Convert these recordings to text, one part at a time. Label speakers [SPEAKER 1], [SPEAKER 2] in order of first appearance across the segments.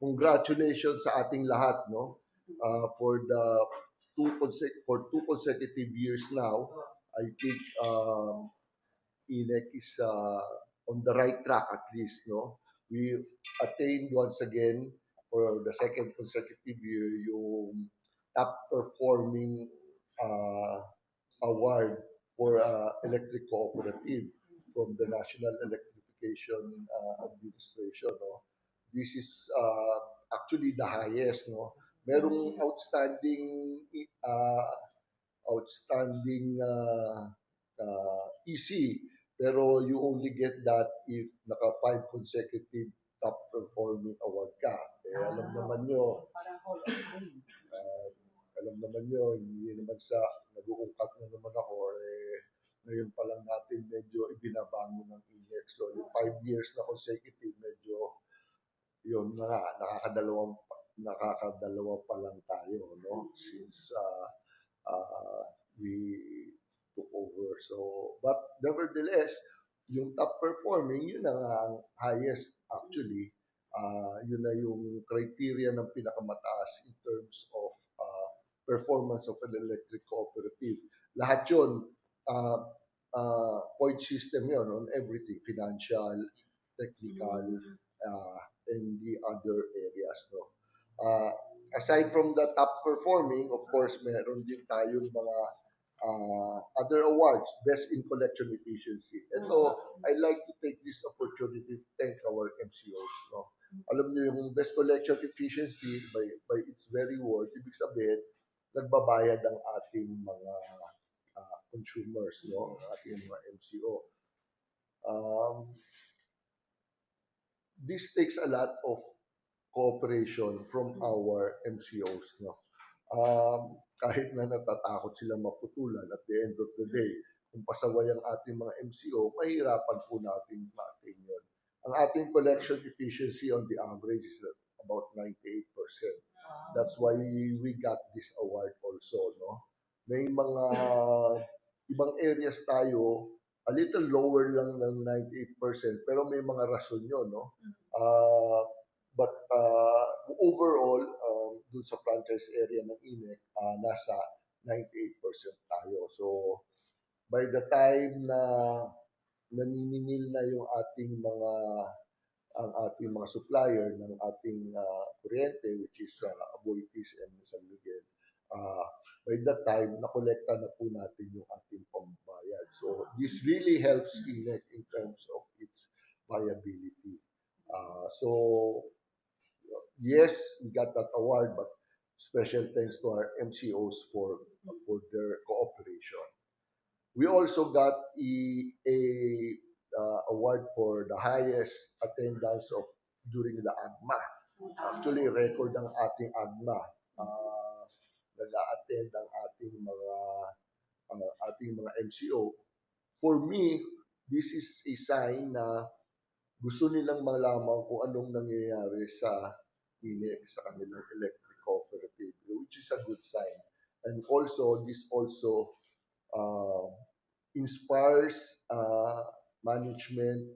[SPEAKER 1] congratulations sa ating lahat, no? For the two consecutive years now, I think INEC is on the right track at least, no? We attained once again for the second consecutive year yung top performing uh, award for electric cooperative from the National Electrification Administration, no? This is actually the highest, no? Merong outstanding EC, pero you only get that if naka 5 consecutive top performing award ka. Alam naman nyo, uh, alam naman nyo, hindi naman sa nag-uungkat na naman ako, ngayon pa lang natin medyo ibinabango ng INEC. So, yung 5 years na consecutive, medyo yun na nga, nakakadalawa pa lang tayo, no? Since we took over. So, but nevertheless, yung top performing, yun na nga ang highest actually. Yun na yung criteria ng pinakamataas in terms of performance of an electric cooperative. Lahat yun, point system yun on everything, financial, technical, and the other areas. No? Aside from the top performing, of course, meron din tayong mga other awards, best in collection efficiency. Ito, I like to take this opportunity to thank our MCOs. No? Alam niyo yung best collection efficiency by its very word, ibig sabihin, nagbabayad ang ating mga consumers, no? Ang ating mga MCO. This takes a lot of cooperation from our MCOs, no? Kahit na natatakot silang maputulan at the end of the day, kung pasaway ang ating mga MCO, mahirapan po natin ma-attain yun. Ang ating collection efficiency on the average is about 98%. That's why we got this award also, no? May mga ibang areas tayo, a little lower lang ng 98%, pero may mga rason yun, no? But overall, dun sa franchise area ng INEC, nasa 98% tayo. So, by the time na naniningil na yung ating mga supplier ng ating kuryente, which is Aboitiz and San Miguel, by that time, nakolekta na po natin yung ating pambayad. So, this really helps INEC in terms of its viability. So, yes, we got that award, but special thanks to our MCOs for their cooperation. We also got a award for the highest attendance of during the AGMA. Actually, record ng ating AGMA. Nag-a-attend ang ating mga MCO. For me, this is a sign na gusto nilang malaman kung anong nangyayari sa INEC, sa kanilang electric cooperative, which is a good sign. And also, this also inspires management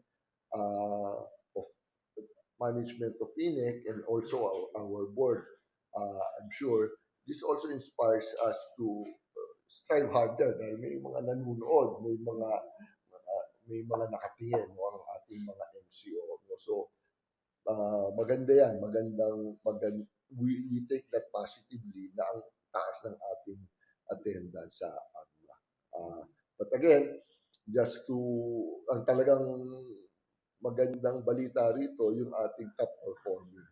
[SPEAKER 1] of INEC and also our board. I'm sure this also inspires us to strive harder dahil may mga nanonood, may mga nakatingin, no, ang ating mga MCO. No? So, maganda yan. We take that positively na ang taas ng ating attendance sa AGMA. But again, ang talagang magandang balita rito, yung ating top performing.